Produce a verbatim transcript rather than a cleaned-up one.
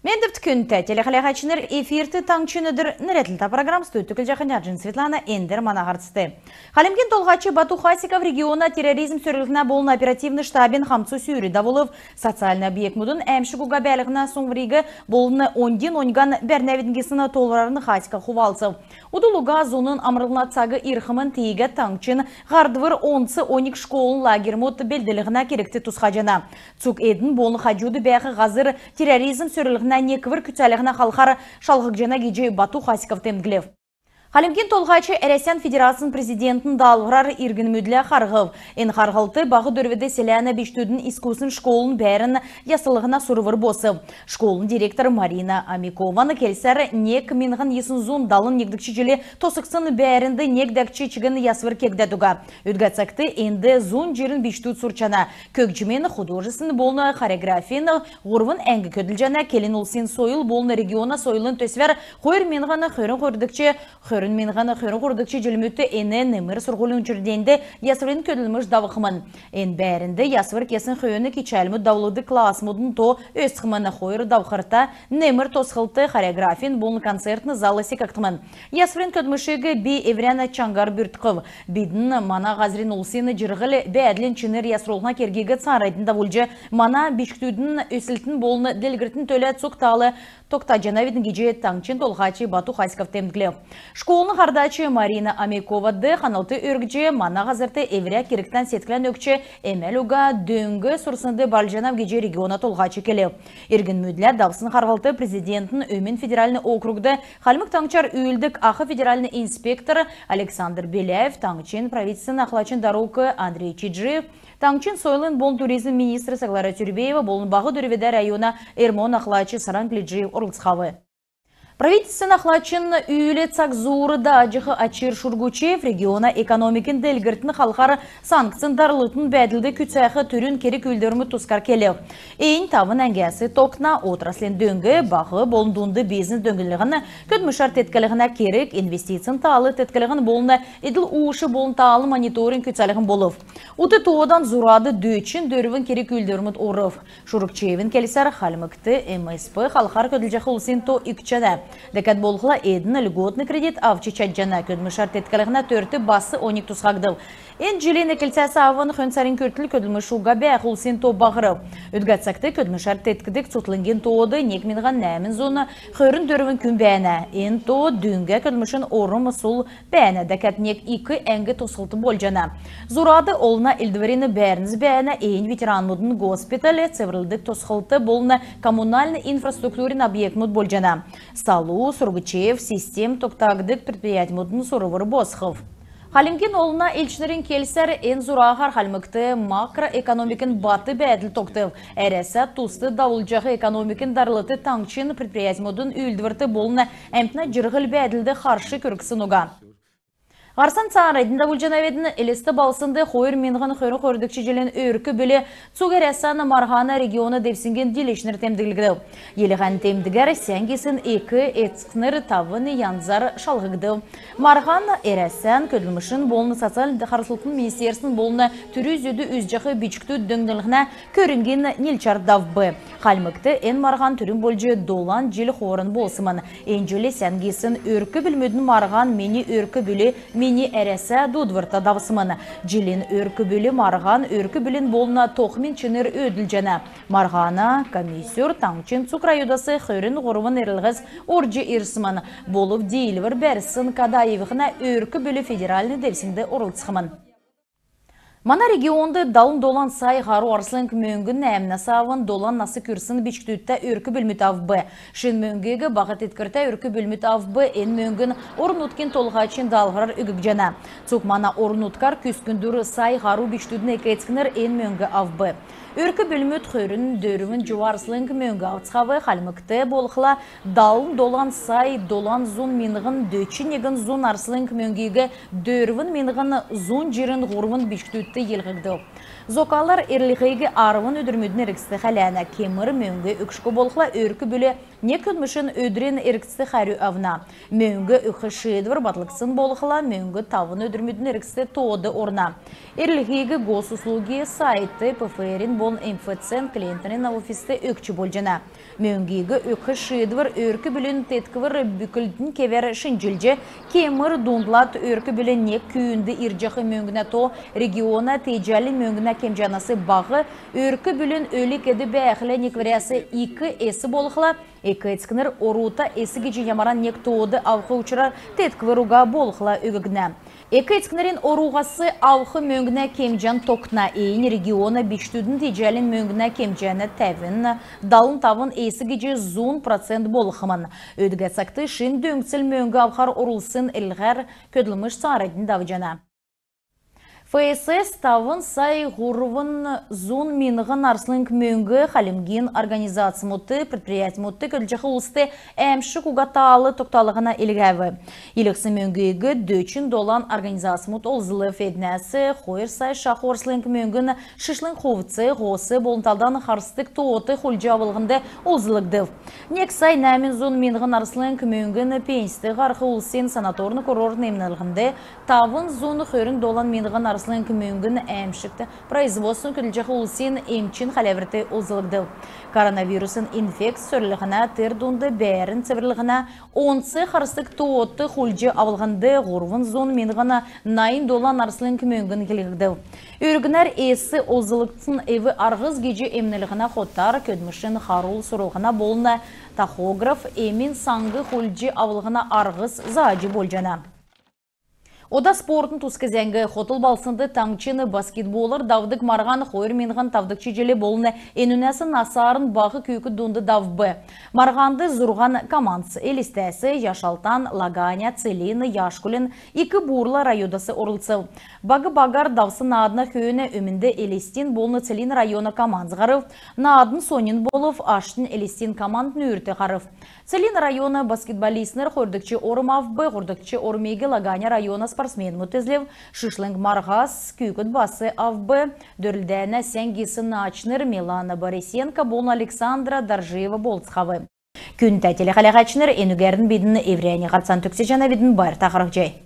Мендвт, күндтә телехәләһәчнр! Эфирт «Таңһчин өдр» нерәдлтә программ. Студьд көтлҗәхнь Арҗин Светлана. Эндр мана һарцд. Хальмгин Толһач Бату Хасиков региона терроризм сөрлһнә болн оперативн штабин хамцу сүүр давулв. Социальн объектмудын әәмшг уга бәәлһнә сувриг болн оньдин оньган бәрнәвидн гисн тоолврарн Хасиков хувалцв. Удл уга зуна амрлһна цаг ирхмн, тиигәд таңһчин һардвр онц оньг школын лагерьмуд белдлһнә кергт тусхаҗана. Цуг эдн болн хаҗуд бәәх һазр терроризм сөрлһнә неквр күцәлһнә халхар шалһгдҗана гиҗ Бату Хасиков темдглв. Хальмгин Толһач Әрәсән Федерацин Президентин даалһврар иргнмүдлә харһв. Эн харһлт Баһ Дөрвд селәнә бичкдүдин искусствин школын бәәрн яслһна сурвр босв. Школын директор Марина Амикован келсәр, нег миңһн йисн зун далн негдгч җил тосхсн бәәрнд нег дәкҗ чигн ясвр кегдәд уга. Өдгә цагт энд зун җирн бичкдүд сурчана. Көгҗмин, художественн болн хореографин һурвн әңг көдлҗәнә. Келн улсин сойл болн региона сойлын төсвәр хойр миңһн хөрн хойрдгч хөрн миңһн хөрн хойрдгч җилмүдт эн немр сурһулин учрежденьд ясврин көдлмш давхмн. Эн бәәрнд ясвр кесн хөөн кичәлмүд давулдг классмудын то өсхмн. Хойр давхрта немр тосхлт, хореографин болн концертн зал секгдхмн. Ясврин көдлмшиг би эврән чаңһар бүрткхв. Бидн мана һазрин улсин җирһл-бәәдлин чинр ясрулһна кергиг цааранднь давулҗ, мана бичкдүдин өслтин болн делгрлтин төлә цуг таал тогтаҗанавидн гиҗ таңһчин Толһач Бату Хасиков темдглв. Школын һардач Марина Амиковад ханлт өргҗ, мана һазрт эврә кергтән седклән өгч, эмәл уга дөң сурснд барлҗанав гиҗ региона толһач келв. Иргнмүдлә давсн харһлт Президентин Өмн федеральн округд Хальмг Таңһчар үүлддг ах федеральн инспектор Александр Беляев, таңһчин правительствин ахлачин дарук Андрей Чиджиев, таңһчин сойлын болн туризмин министр Саглара Тюрбеева болн Баһ Дөрвдә района РМО-н ахлач Саран Глиджиев орлцхав. Правительствин ахлачин үүл цаг зуур дааҗах Очир Шургучеев региона экономикин делгрлтин халхар санкцин дарлтын бәәдлд күцәх түрүн керг-үүлдврмүд тускар келв. Эннь тавн әңгәс тогтна: отраслин дөң, баһ болн дунд бизнес дөңнлһн, көдлмшәр тетклһнә керг, инвестицин таал тетклһн болн эдл-уш болн таалын мониторинг күцәлһн болв. Ут тоодан зурад дөчн дөрвн керг-үүлдврмүд орв. Шургучеевин келсәр, Хальмгт МСП халхар көдлҗәх улсин то икдҗәнә. Дәкәд болхла эдн льготн кредит авч чадҗана. Көдлмшәр тетклһнә төрт бас оньг тусхагдв. Эн җилин эклцәс авн хөн сарин күртл көдлмш уга бәәх улсин то баһрв. Өдгә цагт көдлмшәр теткдг цутхлңгин тоод нег миңһн нәәмн зун хөрн дөрвн күн бәәнә. Эн то дүңгә көдлмшин орм сул бәәнә. Дәкәд нег ик әңг тосхлт болҗана. Зурад олна элдврин бәәрнс бәәнә. Эннь ветеранмудын госпиталь, цеврлдг тосхлт болн коммунальн инфраструктурин объектмуд болҗана. Салу, Сургучев систем тогтагдг предприятьмудын сурвр босхв. Хальмгин олна элчнрин келсәр, эн зураһар Хальмгт макроэкономикин бат бәәдл тогтв. Әрәсә туст давулҗах экономикин дарлт таңһчин предприятьмудын үүлдврт болн әмтнә җирһл-бәәдлд харш күргсн уга. Һарцан цааранднь давулҗанавидн. Элст балһснд хойр миңһн хөрн хойрдгч җилин «Өрк-бүл» цуг Әрәсән марһана региона девсңгин дииләчнр темдглгдв. Йилһән темдгәр сән гисн эк-эцкнр тавн янзар шалһгдв. Марһан Әрәсән көдлмшин болн социальн харслтын министерствин болн түрү-зүдү үзҗәх бичкдүд дөңнлһнә көрңгин нилчәр давв. Хальмгт эн марһан түрүн болҗ долан җил хооран болсмн. Эн җил сән гисн өрк-бүлмүдин марһан «Мини өрк-бүл, мини Әрәсә» дуудврта давсмн. Җилин өрк-бүл марһан өрк-бүлин болн тохмин чинр өөдлүлҗәнә. Марһана комиссур таңһчин цуг районудас хөрн һурвн эрлһс орҗ ирсмн. Болв диилвр бәрсн Кадаевихнә өрк-бүл федеральн девсңд орлцхмн. Мана регионд далн долан сай һару арслң мөңгн нәәмнәс авн долан нас күрсн бичкдүдтә өрк-бүлмүд авв. Шин мөңгиг баһ тетквртә өрк-бүлмүд авв. Эн мөңгн орн-нутгин толһачин даалһврар өггҗәнә. Цуг мана орн-нутгар күскндүр сай һару бичкдүдин эк-эцкнр эн мөңг авв. Өрк-бүлмүд хөрн дөрвн җува арслң мөңг авцхав. Хальмгт болхла далн долан сай долан зун миңһн дөчн негн зун арслң мөңгиг дөрвн миңһн зун җирн һурвн бичкдүдт йилһгдв. Зокалар эрлһиг арвн өдрмүдин эргцд хәләнә. Кемр мөңг өгшго болхла, өрк-бүл нег көдлмшин өдрин эргцд хәрү авна. Мөңг өгх шиидвр батлгдсн болхла, мөңг тавн өдрмүдин эргцд тоод орна. Эрлһиг Госуслуги сайтд, ПФР-ин болн МФЦ-н клиентнрин офист өгч болҗана. Мөңгиг өгх шиидвр өрк-бүлин тетквр бүклднь кевәр шинҗлҗ, кемр дундлад өрк-бүл нег күүнд ирҗәх мөңгнә то региона теҗәлин мөңгнә кемҗәнәс баһ, өрк-бүлин өлг-эд бәәхлә некврәс ик эс болхла, эк-эцкнр орута эс гиҗ ямаран нег тоод авх учрар тетквр уга болхла өггднә. Эк-эцкнрин оруһас авх мөңгнә кемҗән тогтна. Эн региона бичкдүдин теҗәлин мөңгнә кемҗәнә тәвн, далн тавн эс гиҗ зун процент болхмн. Өдгә цагт шин дөңцл мөңг авхар орулсн эрлһәр көдлмш цааранднь давҗана. ФСС тавн сай һурвн зун миңһн арслң мөңг хальмгин организацмудт, предприятьмудт көдлҗәх улст әәмшг уга таал тогталһна илгәв. Илгәсн мөңгиг дөчн долан организацмуд олзлв. Эднәс хойр сай шаху арслң мөңгн шишлң хувц, һос болн талдан харсдг тоот хулдҗ авлһнд олзлгдв. Нег сай нәәмн зун миңһн арслң мөңгн пенсьд һарх улсин санаторн-курортн эмнлһнд, тавн зун хөрн долан миңһн арслң мөңгн әәмшгтә производствд көдлҗәх улсин эмчин хәләврт олзлгдв. Коронавирусн инфекц сөрлһнә, тер дунд бәәрн цеврлһнә онц харсдг тоот хулдҗ авлһнд һурвн зун миңһн найн долан арслң мөңгн йилһгдв. Өргнәр эс олзлгдсн эв-арһс гиҗ эмнлһнә хотар, көдлмшин харул сурлһна болн тахограф, эмин саң хулдҗ авлһна арһс зааҗ болҗана. Ода спортын туск зәңг. Хотл балһснд таңһчин баскетболар давдг марһан хойр миңһн тавдгч җил болн энүнәс насарн баһ күүкд дунд давв. Марһанд зурһан командс Элстәс, Яшалтан, Лаганя, Целинн, Яшкулин, Ик-Бурла районудас орлцв. Баг-багар давсн наадна хөөн өмнд Элстин болн Целинн района командс һарв. Наадн соньн болв, аштнь Элстин команд нүүрт һарв. Целинн района баскетболистнр хойрдгч орм авв. Һурвдгч ормиг Лаганя района спортсменмүд эзлв. Шишлң марһас күүкд бас авв. Дөрлдәнә сән гисн наачнр Милана Борисенко болн Александра Доржиева болцхав. Күндтә телехәләһәчнр, энүгәрн бидн эврәннь һарцан төгсәҗәнәвидн. Байрта харһцхай.